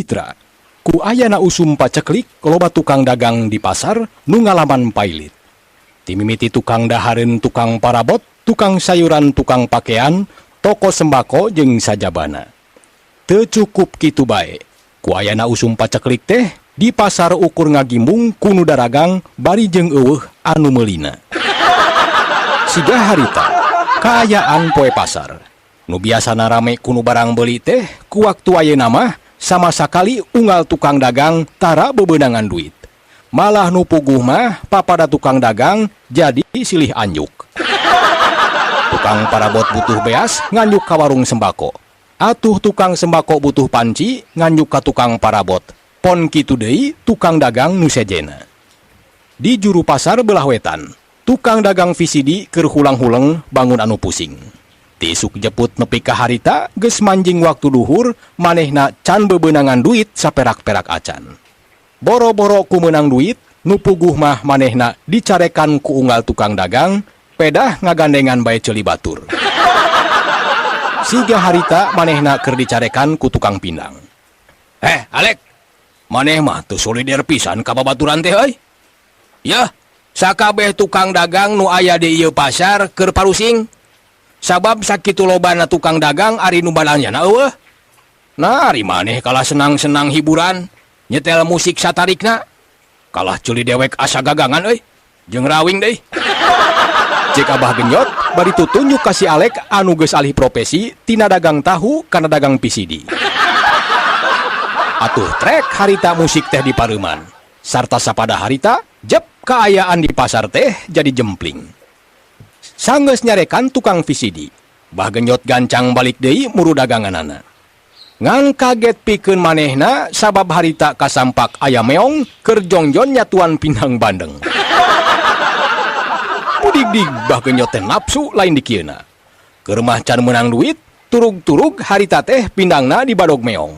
Mitra, ku ayana usum paceklik, loba tukang dagang di pasar nu ngalaman pailit. Ti mimiti tukang dahareun, tukang parabot, tukang sayuran, tukang pakean, toko sembako jeung sajabana. Teu cukup kitu bae. Ku ayana usum paceklik teh di pasar ukur ngagimbung ku nu daragang bari jeung euweuh anu meulina. Siga harita, kaayaan poe pasar. Nu biasana rame ku nu barang beuli teh, ku waktu ayeuna mah sama sakali unggal tukang dagang tara bebenangan duit. Malah nu puguh mah papada tukang dagang jadi silih anjuk. Tukang parabot butuh beas, nganjuk ka warung sembako. Atuh tukang sembako butuh panci, nganjuk ka tukang parabot. Pon kitu deui tukang dagang nu sejena. Di juru pasar belah wetan, tukang dagang VCD keur hulang-huleng bangun anu pusing. Ti isuk jeput nepi ka harita geus manjing waktu duhur, manehna can bebenangan duit saperak-perak acan. Boro-boro ku meunang duit, nu puguh mah manehna dicarekan ku unggal tukang dagang, pedah ngagandengan bae ceuli batur. Siga harita manehna keur dicarekan ku tukang pindang. "Eh, Alek, maneh mah teu solider pisan ka babaturan teh euy. Yah, sakabeh tukang dagang nu aya di ieu pasar keur parusing. Sabab sakitu lobana tukang dagang, ari nu balanjana euweuh. Nah, ari maneh kalah senang-senang hiburan, nyetel musik satarikna. Kalah ceuli dewek asa gagangan euy, jeung rawing deui." Cek Abah Genjot bari tutunjuk ka si Alek anu geus alih profesi tina dagang tahu kana dagang VCD. Atuh trek harita musik teh dipareuman. Sarta sapada harita, jep, kaayaan di pasar teh jadi jempling. Sanggeus nyarekan tukang VCD, Bah Genjot gancang balik deui muru daganganana. Ngan kaget pikeun manehna sabab harita kasampak aya meong keur jongjon nyatuan pindang bandeng. Budigdig Bah Genjot teh nafsu lain dikieuna. Keur mah can meunang duit, turug-turug harita teh pindangna di badog meong.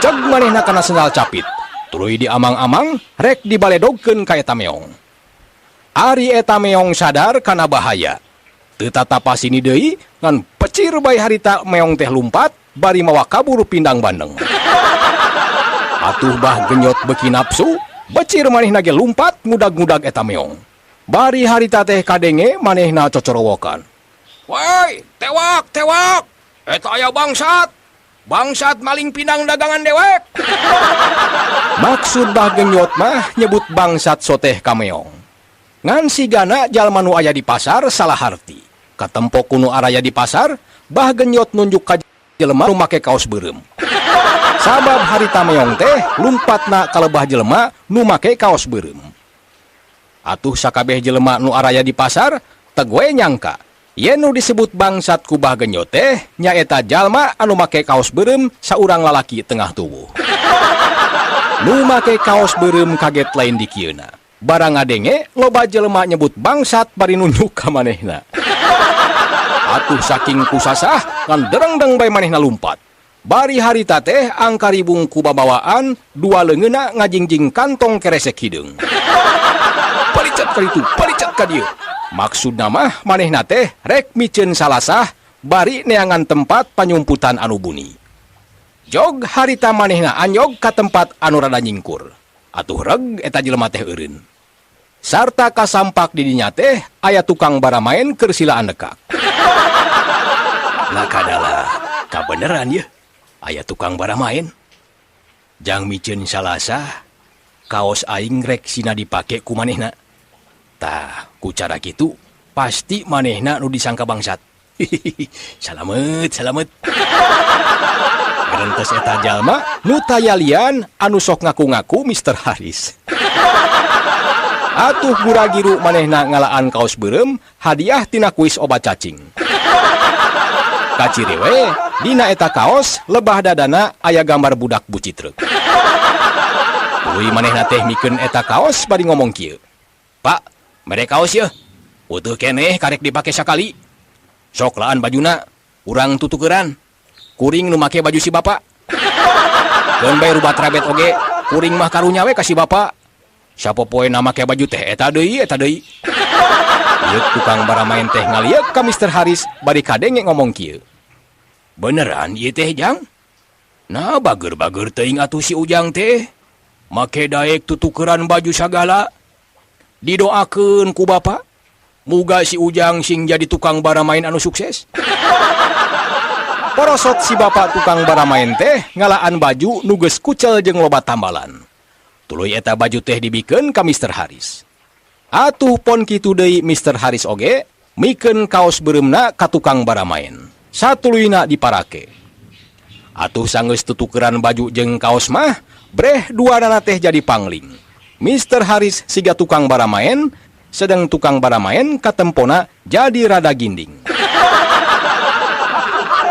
Ceg manehna kana sendal capit, tuluy diamang-amang rek dibaledogkeun ka eta meong. Ari eta meong sadar kana bahaya. Teu tatapa sini deui, ngan pecir bae harita meong teh lumpat bari mawa kabur pindang bandeng. Atuh Bah Genjot beuki nafsu, becir manehna ge lumpat ngudag-ngudag eta meong. Bari harita teh kadenge manehna cocorowokan. "Woi, tewak, tewak! Eta aya bangsat! Bangsat maling pindang dagangan dewek!" Maksud Bah Genjot mah nyebut bangsat soteh ka meong. Ngan sigana jalma nu aya di pasar salah harti. Katempo ku nu araya di pasar, Bah Genjot nunjuk ka jelema nu make kaos beureum. Sabab harita meong teh lumpatna kalebah jelema nu make kaos beureum. Atuh sakabeh jelema nu araya di pasar teg we nyangka yen nu disebut bangsat ku Bah Genjot teh nyaeta jalma anu make kaos beureum, saurang lalaki tengah tubuh. Nu make kaos beureum kaget lain dikieuna. Barang ngadenge loba jelema nyebut bangsat bari nunjuk ka manehna. Atuh saking kusasah ngan derengdeng bae manehna lumpat. Bari harita teh angkaribung ku babawaan dua leungeunna ngajingjing kantong keresek hideung. Palicat ka ditu, palicat ka dieu. Maksudna mah manehna teh rek miceun salasah bari neangan tempat panyumputan anu buni. Jog harita manehna anyog ka tempat anu rada nyingkur. Atuh reg eta jelema teh eureun. Sarta kasampak di dinya teh aya tukang baramaen keur silaan nekak. Lah kadalah, kabeneran ye, aya tukang baramaen. Jang miceun salasah, kaos aing rek sina dipake ku manehna. Tah, ku cara kitu pasti manehna nu disangka bangsat. Salamet, salamet. Gerentes eta jalma nu tayalian anu sok ngaku-ngaku Mister Haris. Atuh gura-giru manehna ngalaan kaos beureum hadiah tina kuis obat cacing. Kaciri we, dina eta kaos lebah dadana aya gambar budak bucitreuk. Tuluy manehna teh mikeun eta kaos bari ngomong kieu. "Pak, mere kaos yeuh. Utuh keneh, karek dipake sakali. Sok laan bajuna, urang tutukeran. Kuring nu make baju si bapak. Keun bae rubat rabet oge, kuring mah karunya we ka si bapak. Sapopoena make baju teh eta deui, eta deui." Ieu tukang baramaen teh ngalieuk ka Mister Haris bari kadenge ngomong kieu. "Beneran ieu teh, Jang? Nah bager-bager teuing atuh si Ujang teh. Make daek tutukeran baju sagala. Didoakeun ku bapa. Muga si Ujang sing jadi tukang baramain anu sukses. Porosot si bapak tukang baramain teh ngalaan baju nu geus kucel jeung loba tambalan. Tuluy eta baju teh dibikeun ka Mr. Haris. Atuh pon kitu deui Mr. Haris oge mikeun kaos beureumna ka tukang baramain. Satuluyna diparake. Atuh sanggeus tutukeran baju jeung kaos mah, breh duanana teh jadi pangling. Mr. Haris siga tukang baramain, sedang tukang baramain katempona jadi rada ginding.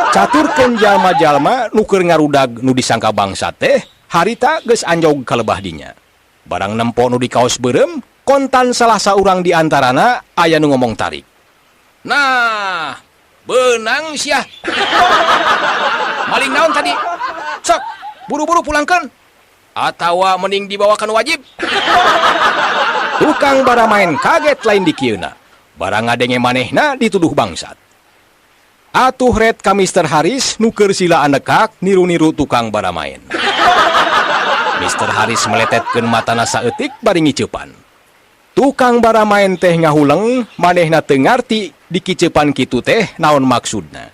Caturkeun jalma-jalma nu keur ngarudag nu disangka bangsa teh, harita geus anjog ka lebah dinya. Barang nempo nu di kaos beureum, kontan salah saurang di antarana aya nu ngomong tarik. Nah, beunang sia. Maling naon tadi? Sok, buru-buru pulangkeun. Atawa mending dibawakan wajib. Tukang baramain kaget lain dikieuna. Barang ngadenge manehna dituduh bangsat. Atuh ret ka Mr. Haris nu keur sila anekak niru-niru tukang baramain. Mr. Haris meletetkeun matana saeutik bari ngiceupan. Tukang baramain teh ngahuleng, manehna teu ngarti dikiceupan kitu teh naon maksudna.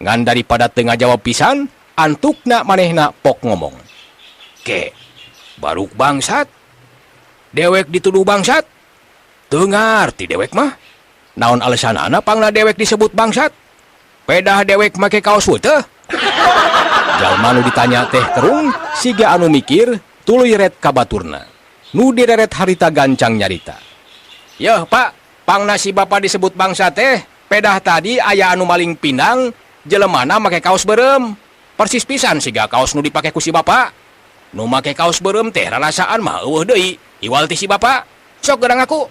Ngan daripada teu ngajawab pisan, antukna manehna pok ngomong. Ke, baruk bangsat. Dewek dituduh bangsat. Teu ngarti dewek mah. Naon alesanana pangna dewek disebut bangsat? Pedah dewek make kaos teh. Jalma nu ditanya teh kerung, siga anu mikir, tuluy ret ka baturna. Nu direret harita gancang nyarita. Yeuh Pak, pangna si bapa disebut bangsa teh, pedah tadi aya anu maling pinang, jelemana make kaos beureum. Persis pisan siga kaos nu dipake ku si bapa. Nu make kaos beureum teh rarasaan mah eueuh deui, iwal ti si bapa. Sok gerang aku.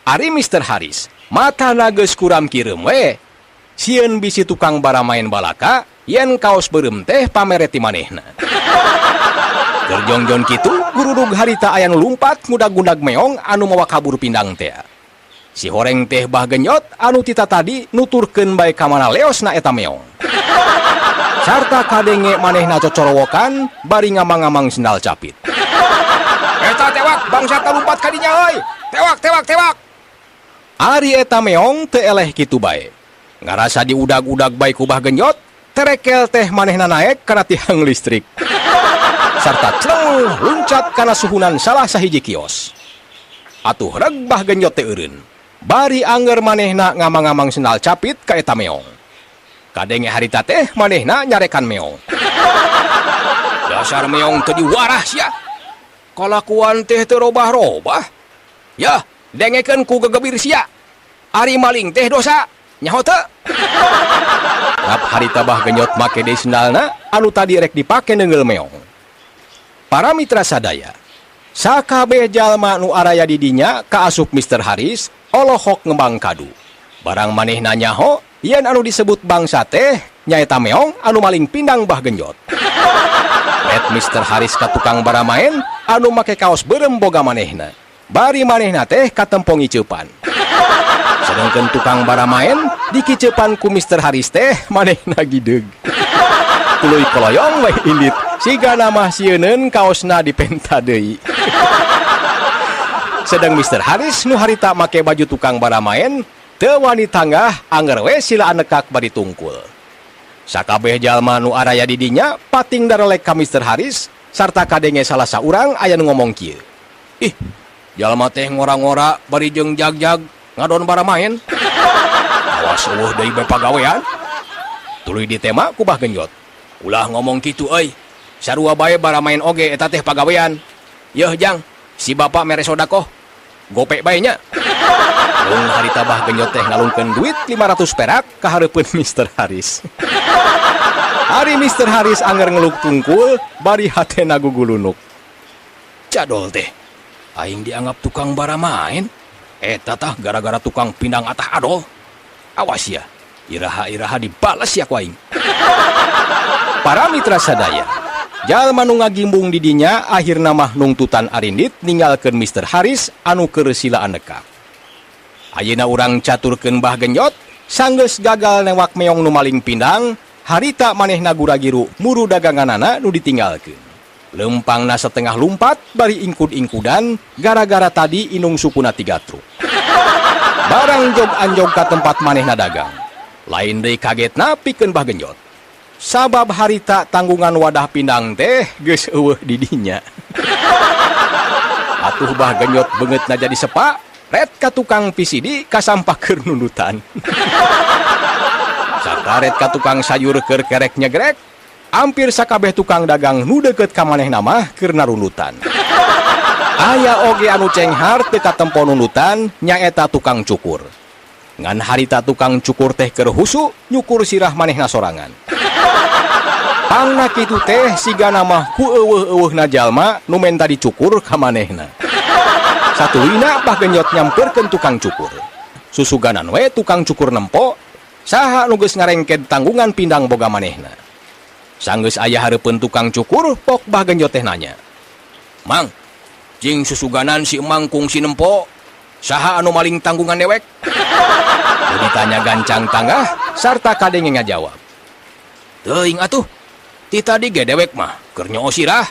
Ari Mr. Haris, matana geus kuram kireum we. Sieun bisi tukang baramain balaka, yen kaos beureum teh pamere ti manehna. Keur jongjon kitu, gurudug harita aya nu lumpat ngudag-ngudag meong anu mawa kabur pindang teh. Si horeng teh bah genyot anu tita tadi nuturkeun bae ka mana leosna eta meong. Sarta kadenge manehna cocorowokan bari ngamang-ngamang sendal capit. Eta tewak bangsa lumpat ka dinya euy. Tewak tewak tewak. Ari eta meong teu eleh kitu bae. Ngarasa diudag-udag bae ku bah genyot, terekel teh manehna naek kana tiang listrik. Sarta cleng luncat kana suhunan salah sahiji kios. Atuh reg bah genyot teh eureun. Bari angger manehna ngamang-ngamang sendal capit ka eta meong. Kadenge harita teh manehna nyarekan meong. Dasar meong teu diwarah sia. Kalakuan teh teu robah-robah. Yah, dengekeun ku gegebir sia. Ari maling teh dosa. Nyaho teu? Rap harita bah genyot make deui sendalna anu tadi rek dipake neunggeul meong. Para mitra sadaya, sakabeh jalma nu araya di dinya kaasup Mr. Haris olohok ngembang kadu. Barang manehna nyaho yen anu disebut bangsa teh nyaeta meong anu maling pindang bah genjot. Ret Mr. Haris ka tukang baramain anu make kaos beureum boga manehna. Bari manehna teh katempo ngiceupan. Sedangkan tukang baramain dikiceupan ku Mr. Haris teh manehna gideug. Tuluy koloyong we indit siga mah sieuneun kaosna dipenta deui. Sedang Mr. Haris nu harita make baju tukang baramain teu wani tanggah angger we sila anekak bari tungkul. Sakabeh jalma nu araya di dinya pating darelek ka Mr. Haris sarta kadenge salah saurang aya nu ngomong kieu. Ih, jalma teh ngora-ngora bari jeung jag-jag ngadon baramain. Awas eueuh deui bae pagawean. Tuluy ditema ku bah genjot. Ulah ngomong kitu euy. Sarua bae baramain oge eta teh pagawean. Yeuh jang, si bapak mere sodakoh. Gopek bae nya. Lung harita bah genjot teh ngalungkeun duit 500 perak ka hareupeun Mr. Haris. Ari Mr. Haris anger ngeluk tungkul bari hatena gugulunuk. Cadol teh. Aing dianggap tukang baramain. Eta tah gara-gara tukang pindang atah adol. Awas ya, iraha-iraha dibales ya ku aing. Para mitra sadaya, jalma nu ngagimbung di dinya akhirna mah nungtutan arindit ninggalkeun Mr. Haris anu keur sila anekak. Ayeuna urang caturkeun bah genjot, sanggeus gagal newak meong nu maling pindang, Harita manehna gura-giru muru daganganana nu ditinggalkeun. Lempangna setengah lumpat bari ingkud-ingkudan gara-gara tadi inung sukuna 3 truk. Barang jog anjog ka tempat manehna dagang. Lain deui kagetna pikeun Bah Genjot. Sabab harita tanggungan wadah pindang teh geus eueuh di dinya. Atuh Bah Genjot beungeutna jadi sepa, ret ka tukang PCD ka sampah keur nundutan. Sakaret ka tukang sayur keur kerek nyegrek, hampir sakabeh tukang dagang nu deukeut ka manehna mah keur narundutan. Aya oge anu cenghar teu katempo nundutan nyaeta tukang cukur. Ngan harita tukang cukur teh keur husu nyukur sirah manehna sorangan. Pangna kitu teh sigana mah ku eueuh-eueuhna jalma nu menta dicukur ka manehna. Satuluyna Bah Genjot nyamperkeun tukang cukur. Susuganan we tukang cukur nempo saha nu geus ngarengked tanggungan pindang boga manehna. Sanggeus aya hareupeun tukang cukur, pok Bah Genjot teh nanya. Mang, jing susuganan si emang kungsi nempo, saha anu maling tanggungan dewek? Nu ditanya gancang tanggah sarta kadenge ngajawab. Teuing atuh, ti tadi ge dewek mah keur nyoo sirah.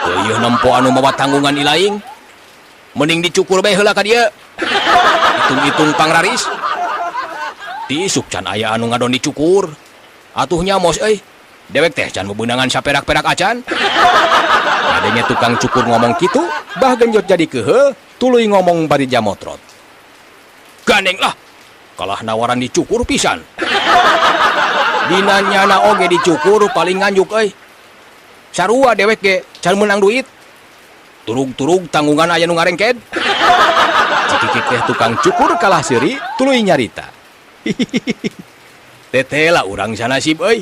Teueuh nempo anu mawa tanggungan ilaing. Mending dicukur bae heula ka dieu. Hitung-hitung pangraris. Tisuk can aya anu ngadon dicukur. Atuhnya mos euy. Dewek teh can bebenangan saperak-perak acan. Adanya tukang cukur ngomong kitu, Bah Genjot jadi kehe, tuluy ngomong bari jamotrot. Gandeng lah, kalah nawaran dicukur pisan. Dina nyana oge dicukur paling nganjuk euy. Sarua dewek ge can meunang duit. Turug-turug tanggungan aya nu ngarengked. Cikikik teh tukang cukur kalah seuri, tuluy nyarita. Teteh lah urang sanasib euy.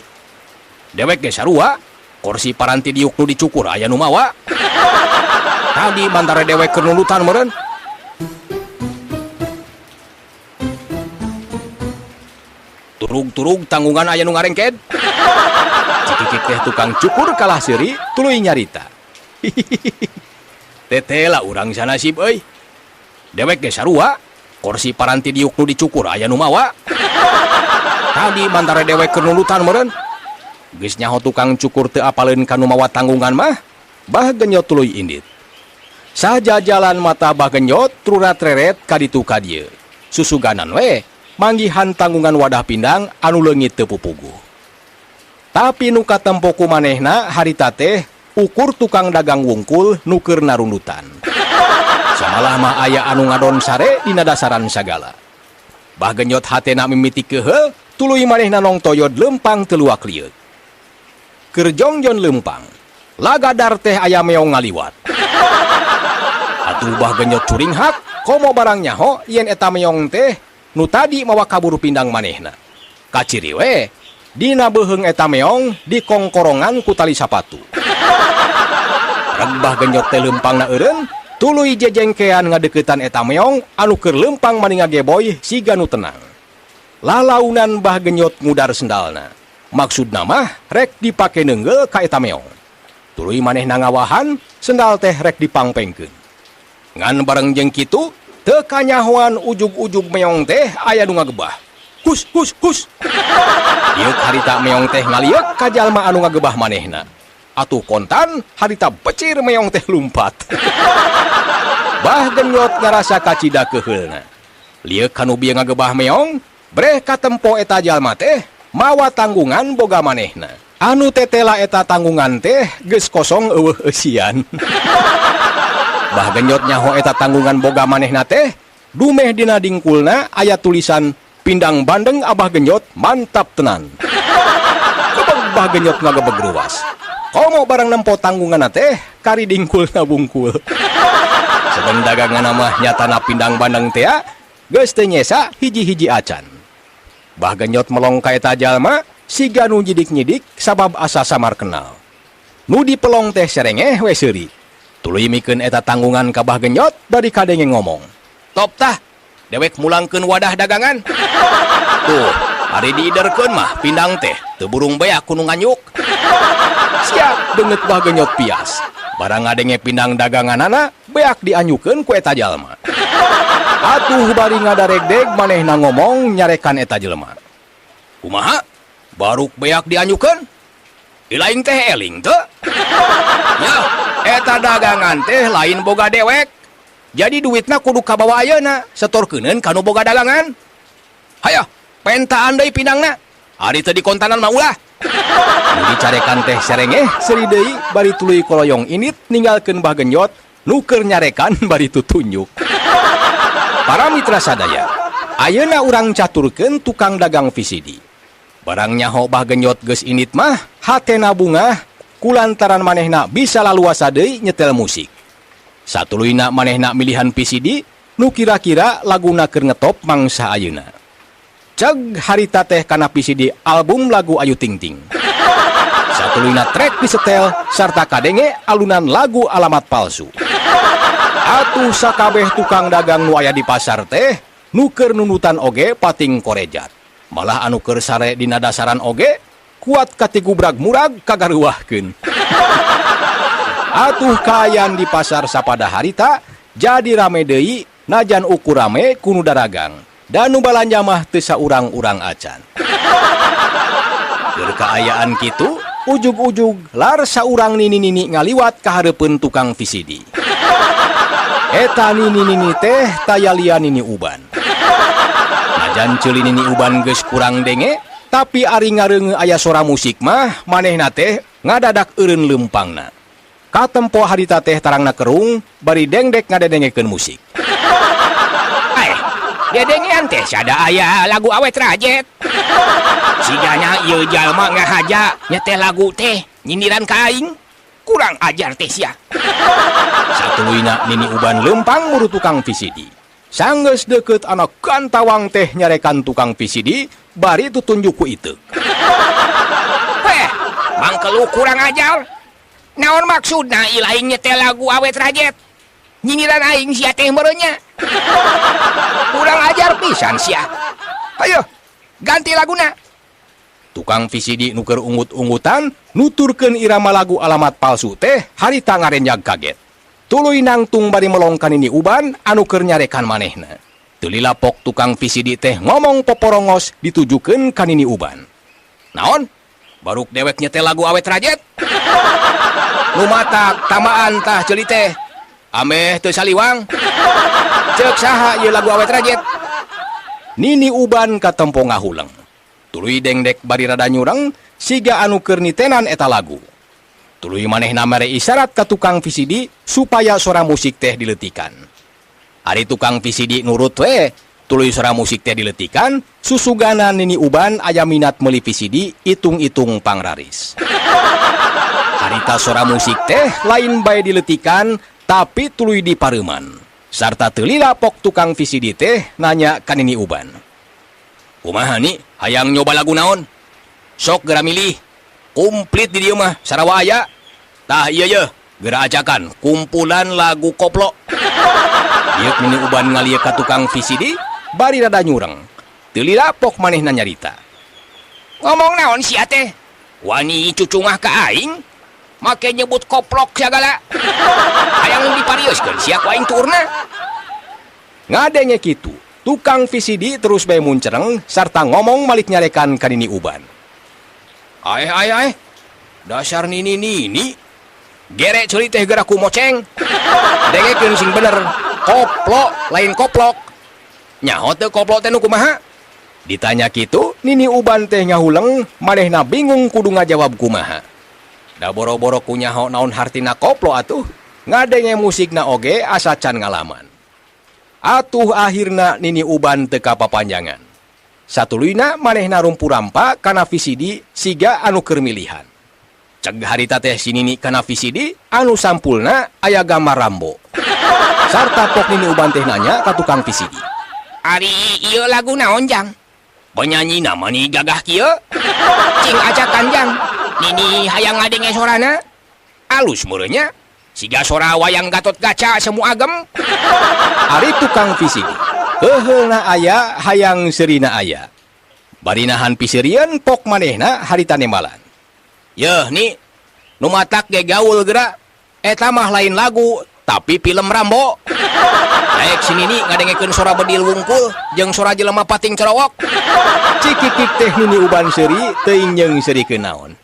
Dewek ge sarua, kursi paranti diuk nu dicukur aya nu mawa. Tadi mantara dewek keur nundutan meureun. Turug-turug tanggungan aya nu ngarengked. Cikikik teh tukang cukur kalah seuri, tuluy nyarita. Teteh lah urang sanasib euy. Dewek ge sarua, kursi paranti diuk nu dicukur aya nu mawa. Tadi mantara dewek keur nundutan meureun. Geus nyaho tukang cukur teu apaleun ka nu mawa tanggungan mah, Bah Genjot tuluy indit. Sajajalan mata Bah Genjot trurat-reret ka ditu ka dieu. Susuganan we manggihan tanggungan wadah pindang anu leungit teu pupuguh. Tapi nu katempo ku manehna harita teh ukur tukang dagang wungkul nu keur narundutan. Samalah mah aya anu ngadon sare dina dasaran sagala. Bah Genjot hatena mimiti kehe, tuluy manehna nongtoyod lempang teu luak lieuk. Keur jongjon lempang, lagadar teh aya meong ngaliwat. Atuh Bah Genjot curinghak, komo barang nyaho yen eta meong teh nu tadi mawa kabur pindang manehna. Kaciri we, dina beuheung eta meong dikongkorongan ku tali sapatu. Reg Bah Genjot teh lempangna eureun, tuluy jejengkean ngadeuketan eta meong anu keur lempang mani ngageboy siga nu tenang. Lalaunan Bah Genjot ngudar sendalna. Maksudna mah rek dipake neunggel ka eta meong. Tuluy manehna ngawahan, sendal teh rek dipangpengkeun. Ngan bareng jeung kitu, teu kanyahoan ujug-ujug meong teh aya nu ngagebah. Hus hus hus. Ieu harita meong teh ngalieuk ka jalma anu ngagebah manehna. Atuh kontan harita becir meong teh lumpat. Bah Genjot ngarasa kacida keuheulna. Lieuk kanu bieu ngagebah meong, breh katempo eta jalma teh mawa tanggungan boga manehna. Anu tetela eta tanggungan teh geus kosong eueuh eusian. Bah Genjot nyaho eta tanggungan boga manehna teh, dumeh dina dingkulna aya tulisan Pindang Bandeng Abah Genjot mantap tenan. Kebeg Bah Genjot ngagebeg ruas. Komo barang nempo tanggunganna teh kari dingkulna bungkul. Sedeng daganganna mah nyatana pindang bandeng tea, geus teu nyesa hiji-hiji acan. Bah Genjot melong ka eta jalma, siga nu nyidik-nyidik sabab asa samar kenal. Nu dipelong teh serengeh we seuri. Tuluy mikeun eta tanggungan ka Bah Genjot bari kadenge ngomong. Top tah, dewek mulangkeun wadah dagangan. Tuh, ari diiderkeun mah pindang teh teu burung beak ku nu nganyuk. Siap deungeut Bah Genjot pias. Barang ngadenge pindang daganganana beak dianyukeun ku eta jalma. Atuh bari ngadaregdeg manehna ngomong nyarekan eta jelema. Kumaha? Baruk beak dianyukeun. Ilaing teh eling teu? Ya, eta dagangan teh lain boga dewek. Jadi duitna kudu kabawa ayeuna, setorkeuneun ka nu boga dagangan. Hayo, pentaan deui pindangna. Ari teu dikontanan mah ulah. Nu dicarekan teh serengeh seuri deui bari tuluy koloyong init ninggalkeun Bah Genjot nu keur nyarekan bari tutunjuk. Para mitra sadaya, ayeuna urang caturkeun tukang dagang VCD. Barang nyaho Bah Genjot geus init mah hatena bungah kulantaran manehna bisa laluasa deui nyetel musik. Satuluyna manehna milihan VCD nu kira-kira laguna keur ngetop mangsa ayeuna. Ceg harita teh kana VCD album lagu Ayu Ting Ting. Satuluyna trek disetel sarta kadenge alunan lagu Alamat Palsu. Atuh sakabeh tukang dagang nu aya di pasar teh nu keur nundutan oge pating korejat. Malah anu keur sare dina dasaran oge kuat katigubrag murag kagareuwahkeun. Atuh kaayaan di pasar sapada harita jadi rame deui najan ukur rame ku nu daragang. Dan nu balanja mah teu saurang-urang acan. Keur kaayaan kitu, ujug-ujug lar saurang nini-nini ngaliwat ka hareupeun tukang VCD. Eta nini-nini teh taya lian Nini Uban. Najan ceuli Nini Uban geus kurang denge, tapi ari ngareungeun aya sora musik mah manehna teh ngadadak eureun leumpangna. Katempo harita teh tarangna kerung bari dengdek ngadedengekeun musik. Dedengean teh sada aya lagu Awet Rajet. Sigana ieu jalma ngahaja nyetel lagu teh nyindiran ka aing. Kurang ajar teh sia. Satuluyna Nini Uban leumpang muru tukang VCD. Sanggeus deukeut anak gantawang teh nyarekan tukang VCD bari tutunjuk ku iteuk. Heh, mangkelu kurang ajar. Naon maksudna ilaing nyetel lagu Awet Rajet? Nyindiran aing sia teh meureunnya. Kurang ajar pisan sia. Ayo, ganti laguna. Tukang VCD nu keur ungut-ungutan nuturkeun irama lagu Alamat Palsu teh harita ngarenjag kaget. Tuluy nangtung bari melong ka Nini Uban anu keur nyarekan manehna. Teu lilapok tukang VCD teh ngomong poporongos ditujukeun ka Nini Uban. Naon? Baruk dewek nyetel lagu Awet Rajet? Nu matak tamaan tah ceuli teh. Ameh teu saliwang. Ceuk saha ieu lagu Awet Rajet? Nini Uban katempo ngahuleng. Tuluy dengdek bari rada nyureng siga anu keur nitenan eta lagu. Tuluy manehna mere isyarat ka tukang VCD supaya sora musik teh dileutikan. Ari tukang VCD nurut we, tuluy sora musik teh dileutikan, susugana Nini Uban aya minat meuli VCD itung-itung pangraris. Harita sora musik teh lain bae dileutikan tapi tuluy dipareuman. Sarta teu lila pok tukang VCD teh nanya ka Nini Uban. Kumaha ni? Hayang nyoba lagu naon? Sok geura milih. Komplit di dieu mah sarawa aya. Tah ieu ye, geura ajakan kumpulan lagu koplo. Ieu Nini Uban ngalieu ka tukang VCD bari rada nyureng. Teu lila pok manehna nyarita. Ngomong naon sia teh? Wani cucungah ka aing? Make nyebut koplok sagala. Hayang diparioskeun sia ku aing tuurna. Ngadenge kitu, tukang VCD terus bae muncereng sarta ngomong malik nyarekan ka Nini Uban. Aeh aeh aeh. Dasar nini nini. Gerek ceuli teh geura ku moceng. Dengekeun sing bener. Koplo lain koplok. Nyaho teu koplo teh nu kumaha? Ditanya kitu, Nini Uban teh ngahuleng, manehna bingung kudu ngajawab kumaha. Da boro-boro ku nyaho naon hartina koplo atuh, ngadenge musikna oge asa can ngalaman. Atuh akhirna Nini Uban teu kapapanjangan. Satuluyna manehna rumpurampa kana VCD siga anu keur milihan. Ceg harita teh si Nini kana VCD anu sampulna aya gambar Rambo. Sarta pok Nini Uban teh nanya ka tukang VCD. Ari ieu lagu naon jang? Penyanyi nama ni gagah kieu? Cing ajakan jang. Nini hayang ngadenge sorana? Alus meureunnya. Siga sora wayang Gatot Kaca semu agem. Ari tukang VCD. Keuheulna aya hayang seurina aya. Bari nahan piseurieun pok manehna harita nembalan. Yeuh ni, nu matak ge gaul geura. Eta mah lain lagu, Tapi film Rambo. Daek si Nini ngadengekeun sora bedil wungkul jeung sora jelema pating cerowok. Cikikik teh Nini Uban seuri teuing jeung seuri naon.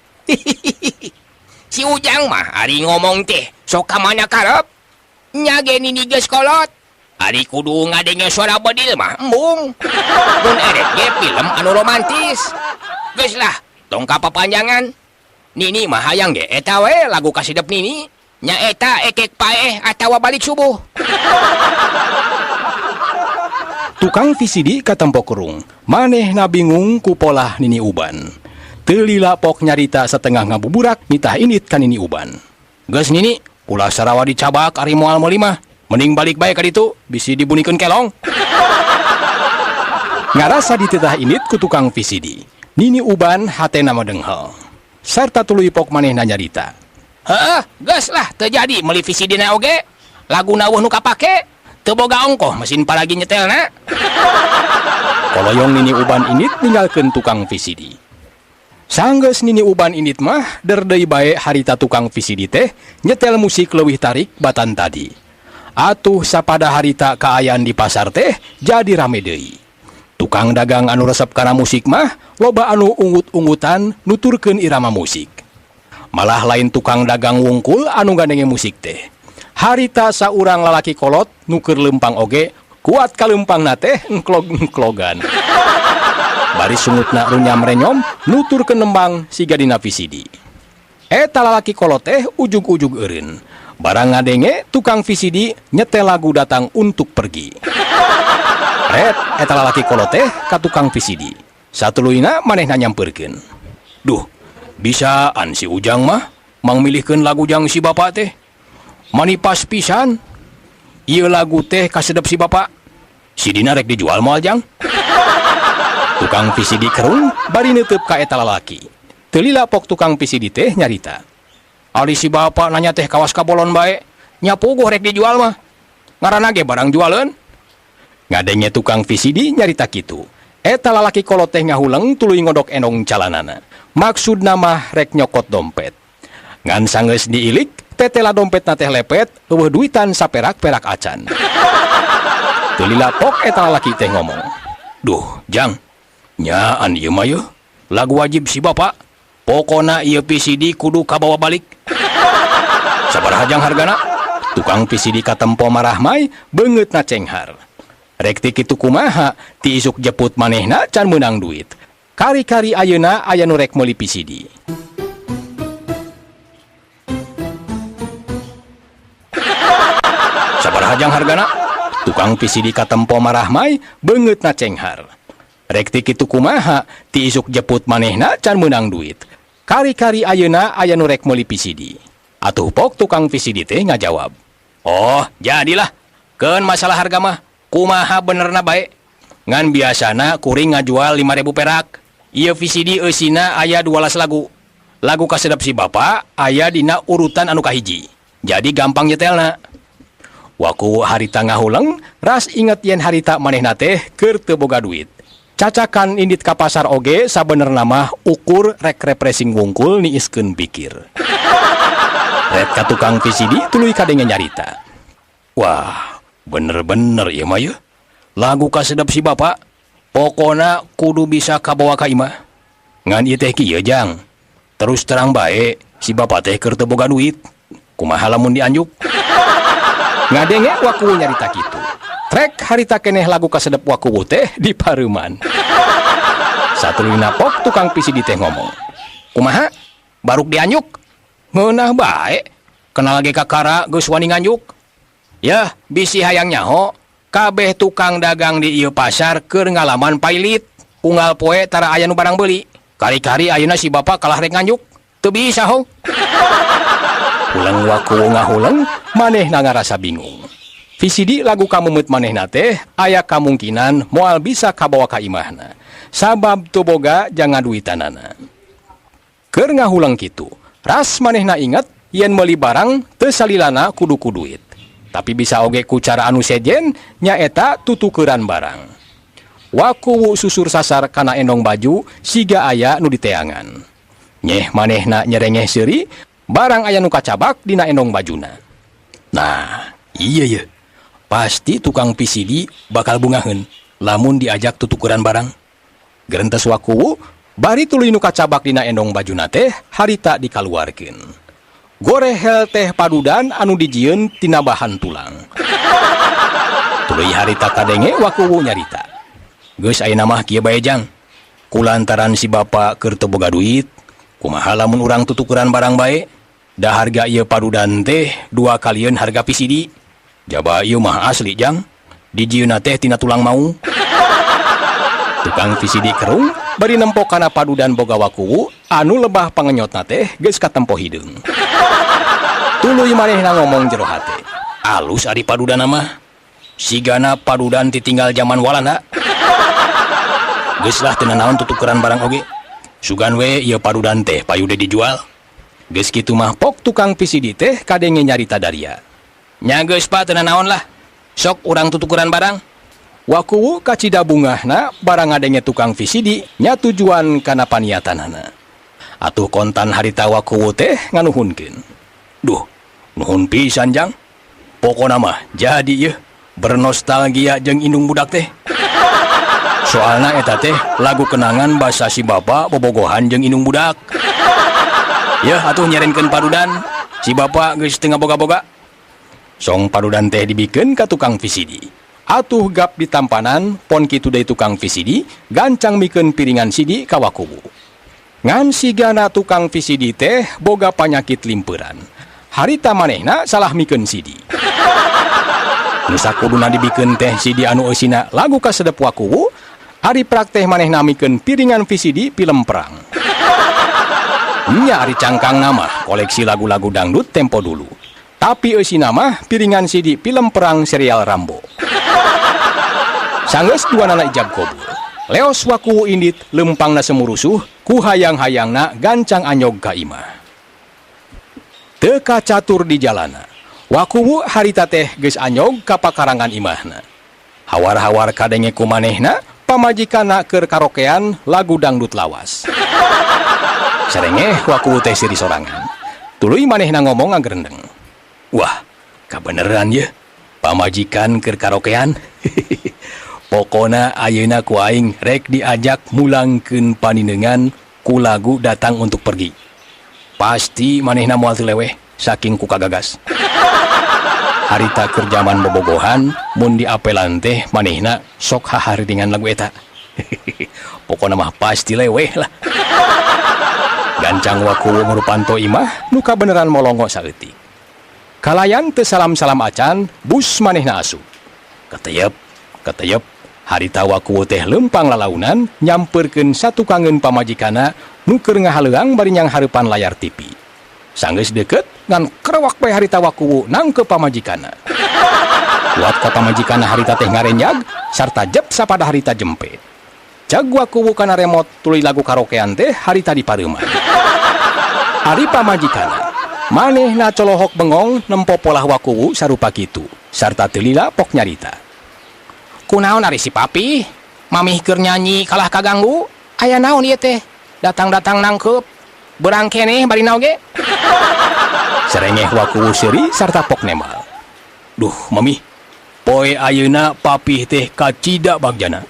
Si Ujang mah ari ngomong teh sok ka mana karep. Nya ge Nini geus kolot. Ari kudu ngadenge suara bedil mah embung. Mun erek ge film anu romantis. Geus lah, tong kapapanjangan. Nini mah hayang ge eta we lagu kasidep Nini. Nya eta ekek paeh atawa balik subuh. Tukang VCD katempo kerung, manehna bingung ku polah Nini Uban. Teu lila pok nyarita setengah ngabuburak nitah indit ka Nini Uban. Geus Nini, ulah sarawa dicabak ari moal meuli mah. Mending balik bae ka ditu, bisi dibunikeun kelong. Ngarasa dititah indit ku tukang VCD. Nini Uban hatena medenghel. Sarta tuluy pok manehna nyarita. Heeh, geus lah teu jadi meuli VCD na oge. Laguna eueuh nu kapake, teu boga ongkoh mesin palagi nyetelna. Koloyong Nini Uban indit ninggalkeun tukang VCD. Sanggeus Nini Uban indit mah der deui bae harita tukang VCD teh nyetel musik leuwih tarik batan tadi. Atuh sapada harita kaayaan di pasar teh jadi rame deui. Tukang dagang anu resep kana musik mah loba anu ungut-ungutan nuturkeun irama musik. Malah lain tukang dagang wungkul anu gandenge musik teh. Harita saurang lalaki kolot nu keur lempang oge kuat kalempangna teh engklog-engklogan. Bari sungutna runyam-renyom nuturkeun nembang siga dina VCD. Eta lalaki kolot teh ujug-ujug eureun. Barang ngadenge tukang VCD nyetel lagu Datang Untuk Pergi. Ret eta lalaki kolot teh ka tukang VCD. Satuluyna manehna nyampeurkeun. Duh, bisaan si Ujang mah mangmilihkeun lagu jang si bapak teh. Manipas pisan. Ieu lagu teh kasedep si bapak. Si Dina rek dijual moal jang. Tukang VCD kerung bari neuteub ka eta lalaki. Teu lila pok tukang VCD teh nyarita. Ari si bapak nanya teh kawas kabolon bae, nya puguh rek dijual mah. Ngaranna ge barang jualeun. Ngadenge tukang VCD nyarita kitu. Eta lalaki kolot teh ngahuleng tuluy ngodok enong calanana. Maksudna mah rek nyokot dompet. Ngan sanggeus diilik, tetela dompetna teh lepet, eueuh duitan saperak-perak acan. Teu lila pok eta lalaki teh ngomong. Duh, Jang. Nyaan ieu mah yeuh. Lagu wajib si bapak. Pokona ieu VCD kudu kabawa balik. Sabaraha jang hargana? Tukang VCD katempo marahmai beungeutna cenghar. Rek ti kitu kumaha, ti isuk jeput manehna can meunang duit. Kari-kari ayeuna aya nu rek meuli VCD. Sabaraha jang hargana? Tukang VCD katempo marahmai beungeutna cenghar. Rek ti kitu kumaha, ti isuk jeput manehna can meunang duit. Kari-kari ayeuna aya nu rek meuli VCD. Atuh pok tukang VCD teh ngajawab. Oh, jadilah. Keun masalah harga mah, kumaha benerna bae. Ngan biasana kuring ngajual 5.000 perak. Ieu VCD eusina aya 12 lagu. Lagu kasedep si bapak aya dina urutan anu kahiji. Jadi gampang nyetelna. Waku harita ngahuleng, ras inget yen harita manehna teh keur teu boga duit. Cacakan indit ka pasar oge sabenerna mah ukur rek refreshing wungkul niiskeun pikir. Ret ka tukang VCD tuluy kadenge nyarita. Wah, bener-bener ieu mah yeuh. Lagu kasedep si bapak, pokona kudu bisa kabawa ka imah. Ngan ieu teh kieu jang. Terus terang bae si bapak teh keur teu boga duit. Kumaha lamun dianjuk? Ngadenge waku nyarita kitu. Trek harita keneh lagu kasedep waku teh di pareuman. Satuluyna pok tukang VCD teh ngomong. Kumaha? Baruk dianjuk? Ngeunah bae. Kenal ge kakara geus wani nganjuk. Yah, bisi hayang nyaho, kabeh tukang dagang di ieu pasar keur ngalaman pailit. Unggal poe tara aya nu barang beuli. Kari-kari ayeuna si bapak kalah rek nganjuk. Teu bisa ho. Huleng waku ngahuleng, manehna ngarasa bingung. VCD lagu kamemeut manehna teh aya kamungkinan moal bisa kabawa ka imahna. Sabab teu boga jangan duitanana. Keur ngahuleng kitu, ras manehna inget yen meuli barang teu salilana kudu ku duit. Tapi bisa oge ku cara anu sejen nyaeta tutukeran barang. Waku susur sasar kana endong baju siga aya nu diteangan. Nyeh manehna nyerengeh seuri, barang aya nu kacabak dina endong bajuna. Nah, iya ye. Pasti tukang VCD bakal bungaheun lamun diajak tutukeran barang. Gerentes Wakuwu bari tuluy nu kacabak dina endong bajuna teh harita dikaluarkeun. Gorehel teh padudan anu dijieun tina bahan tulang. Tuluy harita kadenge Wakuwu nyarita. Geus ayeuna mah kieu bae jang. Kulantaran si bapa keur teu boga duit, kumaha lamun urang tutukeran barang bae? Da harga ieu padudan teh dua kalieun harga VCD. Jaba ieu mah asli jang. Dijieunna teh tina tulang maung. Tukang VCD kerung bari nempo kana padudan boga Wakuwu anu lebah pangenyotna teh geus katempo hideung. Tuluy manehna ngomong jero hate. Alus ari padudan mah. Sigana padudan titinggal jaman Walanda. Geus lah teu nanaon tutukeran barang oge. Sugan we ieu padudan teh payu deui dijual. Geus kitu mah pok tukang VCD teh kadenge nyarita daria. Nya geus pa teu nanaon lah. Sok urang tutukeran barang. Wakuwu kacida bungahna barang ngadenge tukang VCD nya tujuan kana paniatanana. Atuh kontan harita Wakuwu teh nganuhunkeun. Duh, nuhun pisan jang. Pokona mah jadi yeuh bernostalgia jeung indung budak teh. Soalna eta teh lagu kenangan basa si bapa bobogohan jeung indung budak. Yeuh atuh nyerenkeun padudan, si bapa geus teu ngaboga-boga. Song padudan teh dibikeun ka tukang VCD. Atuh gap ditampanan pon kitu deui tukang VCD gancang mikeun piringan CD ka Wakuwu. Ngan sigana tukang VCD teh boga panyakit limperan. Harita manehna salah mikeun CD. Nu sakuduna dibikeun teh CD anu eusina lagu kasedep Wakuwu, ari prakteh manehna mikeun piringan VCD film perang. Nya ari cangkangna mah koleksi lagu-lagu dangdut tempo dulu. Tapi eusina mah piringan CD film perang serial Rambo. Sanggeus dua nana ijab kobul. Leos Wakuwu indit lempangna semurusuh ku hayang-hayangna gancang anyog ka imah. Teu kacatur di jalana. Wakuwu harita teh geus anyog ka pakarangan imahna. Hawar-hawar kadenge ku manehna pamajikanna keur karaokean lagu dangdut lawas. Sarengeh Wakuwu teh siri sorangan. Tuluy manehna ngomong ngagerendeng. Wah, kabeneran ye pamajikan keur karaokean. Pokona ayeuna ku aing rek diajak mulangkeun paninengan ku lagu Datang Untuk Pergi. Pasti manehna moal teu leweh saking ku kagagas. Harita keur jaman bobogohan mun diapelan teh manehna sok haharidingan lagu eta. Pokona mah pasti leweh lah. Gancang Wakuwu ngurupanto imah nu kabeneran molongo saeutik. Kalayan teu salam-salam acan bus manehna asup. Keteyep, keteyep. Harita Wakuwu teh lempang lalaunan nyamperkeun satukangeun pamajikana nu keur ngahaleang bari nyanghareupan layar TV. Sanggeus deukeut ngan kerewak bae harita Wakuwu nangkep pamajikana. Kuat ka pamajikana harita teh ngarenyag sarta jep sapada harita jempe. Jag Wakuwu kana remote tuluy lagu karaokean teh harita dipareuman. Ari pamajikana manehna colohok bengong nempo polah Wakuwu sarupa kitu sarta teu lila pok nyarita. Kunaon ari si papi? Mamih keur nyanyi kalah kaganggu? Aya naon ieu teh? Datang-datang nangkep. Berang keneh bari naoge? Serengeh Wakuwu seuri sarta pok nemal. Duh, mami. Poe ayeuna papih teh kacida bagjana.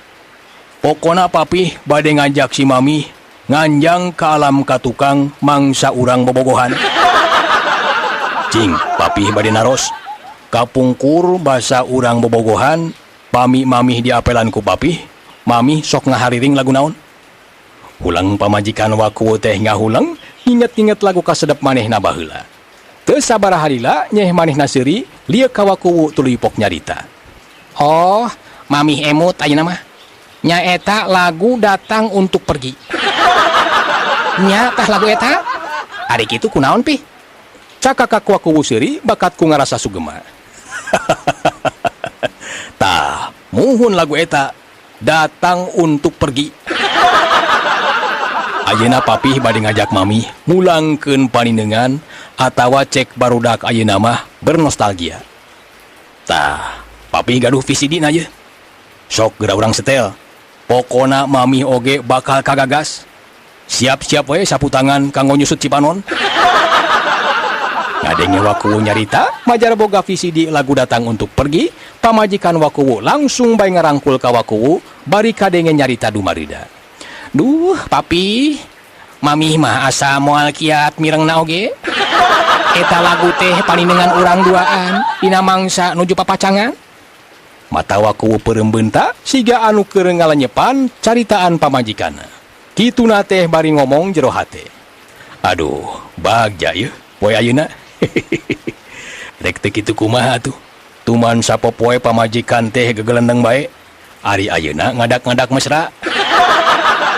Pokona papih bade ngajak si mami nganjang ka alam katukang mangsa urang bobogohan. Cing, papih bade naros. Kapungkur basa urang bobogohan, pami mamih diapelan ku papih, mami sok ngahariring lagu naon? Hulang pamajikan Wakuwu teh ngahuleng, nginget-nginget lagu kasedep manehna baheula. Teu sabaraha lila nyeh manehna seuri, lieu ka Wakuwu tuluy pok nyarita. Oh, mamih emut ayeuna mah. Nyaeta lagu Datang Untuk Pergi. Nya tah lagu eta? Ari kitu kunaon pih? Cakakak Wakuwu seuri bakat ku ngarasa sugema. Tah, muhun lagu eta Datang Untuk Pergi. Ayeuna papih bade ngajak mami mulangkeun paninengan atawa cek barudak ayeuna mah bernostalgia. Tah, papih gaduh VCD na ye. Sok geura urang setel. Pokona mami oge bakal kagagas. Siap-siap we sapu tangan kanggo nyusut cipanon. Ngadenge Wakuwu nyarita majar boga VCD lagu Datang Untuk Pergi, pamajikan Wakuwu langsung bae ngarangkul ka Wakuwu bari kadenge nyarita dumarida. Duh, papi, mami mah asa moal kiat mirengna oge. Eta lagu teh paninengan urang duaan dina mangsa nuju papacangan. Mata Wakuwu peureum beunta siga anu keur ngalenyepan caritaan pamajikanna. Kituna teh bari ngomong jero hate. Aduh, bagja yeuh poe ayeuna. Rek teu kitu kumaha atuh. Tuman sapopoe pamajikan teh gegelendeng bae. Ari ayeuna ngadak-ngadak mesra.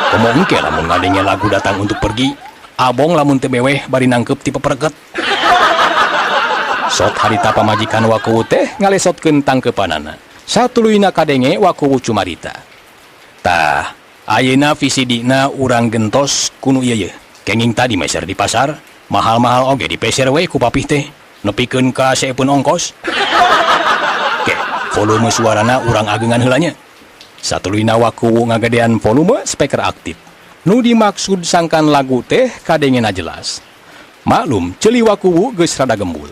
Komo engke lamun ngadenge lagu Datang Untuk Pergi, abong lamun teu beweh bari nangkep ti peperket. Sot harita pamajikan Wakuwu teh ngalesotkeun tangkeupanana. Satuluyna kadenge Wakuwu cumarita. Tah, ayeuna VCD-na urang gentos kunu ieu yeuh. Kenging tadi meser di pasar, mahal-mahal oge dipeser we ku papih teh. Nepikeun ka seepun ongkos. Ke, volume suarana urang agengan heula nya. Satuluyna Wakuwu ngagedean volume speaker aktif. Nu dimaksud sangkan lagu teh kadengena jelas. Maklum, ceuli Wakuwu geus rada gembul.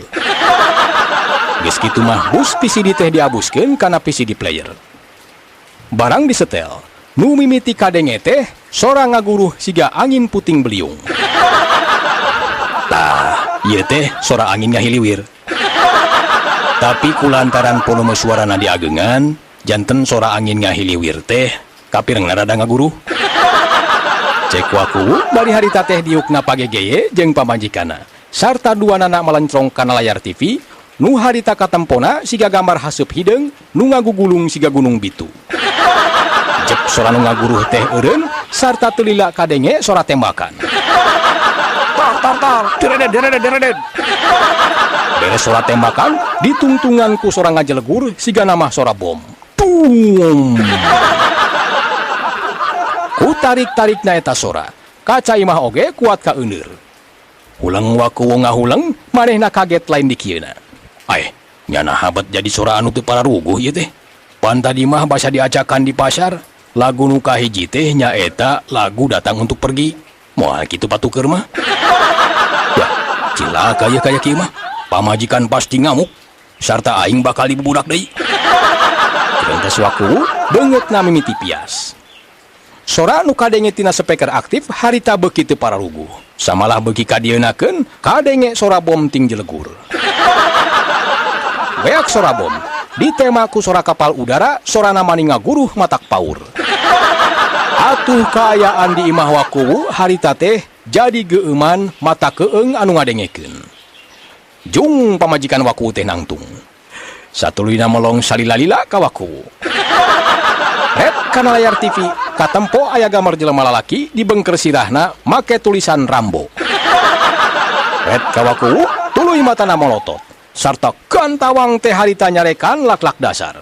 Geus kitu mah bus VCD teh diabuskeun kana VCD player. Barang disetel, nu mimiti kadenge teh sora ngaguruh siga angin puting beliung. Tah, ieu teh sora angin ngahiliwir. Tapi kulantaran volume suarana diagengan, janten sora angin ngahiliwir teh kapirengna rada ngaguruh. Cek Wakuwu bari harita teh diukna pagegeye jeung pamajikanna. Sarta duanana melencrong kana layar TV, nu harita katempona siga gambar haseup hideung nu ngagugulung siga gunung bitu. Jep sora nu ngaguruh teh eureun sarta teu lila kadenge sora tembakan. Tar tar tar, deredet deredet deredet. Beres sora tembakan ditungtungan ku sora ngajelegur siga namah sora bom. Tung. Ku tarik-tarik na eta sora, kaca imah oge kuat ka euneur. Huleng Wakuwu ngahuleng, manehna kaget lain dikieuna. Aeh, nyana habat jadi sora anu teu pararuguh ieu teh. Pan tadi mah basa diacakan di pasar, lagu nu kahiji teh nyaeta lagu Datang Untuk Pergi. Moal kitu patuker mah. Ya, cilaka ieu kaya kieu mah. Pamajikan pasti ngamuk, sarta aing bakal dibubudak deui. Gentes Wakuwu beungeutna mimiti pias. Sora nu kadenge tina speaker aktif harita beuki teu pararuguh. Samalah beuki kadieunakeun kadenge sora bom ting jelegur. Beak sora bom ditema ku sora kapal udara, sorana maning ngaguruh matak paur. Atuh kaayaan di imah Wakuwu harita teh jadi geueuman mata keung anu ngadengekeun. Jung pamajikan Wakuwu teh nangtung. Satuluyna melong salila-lila ka Wakuwu. Ret kana layar TV katempo aya gambar jelema lalaki di bengker sirahna make tulisan Rambo. Ret ka Wakuwu tuluy matana molotot sarta kantawang teh harita nyarekan lak-lak dasar.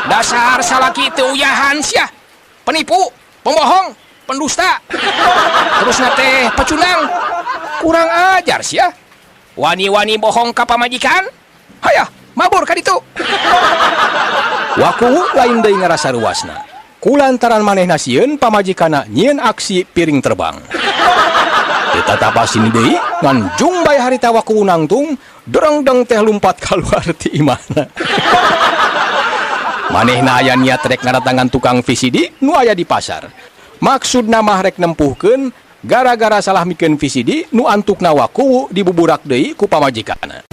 Dasar salaki teu uyahan sia. Penipu, pembohong, pendusta. Terusna teh pecundang. Kurang ajar sia. Wani-wani bohong ka pamajikan. Hayah, mabur ka ditu. Wakuwu lain deui ngarasa ruasna. Kulantaran manehna sieun pamajikanna nyieun aksi piring terbang. Teu tatapa sini deui ngan jung bae harita Wakuwu nangtung, derengdeng teh lumpat kaluar ti imahna. Manehna aya niat rek ngadatangan tukang VCD nu aya di pasar. Maksudna mah rek nempuhkeun gara-gara salah mikeun VCD nu antukna Wakuwu dibuburak deui ku pamajikanna.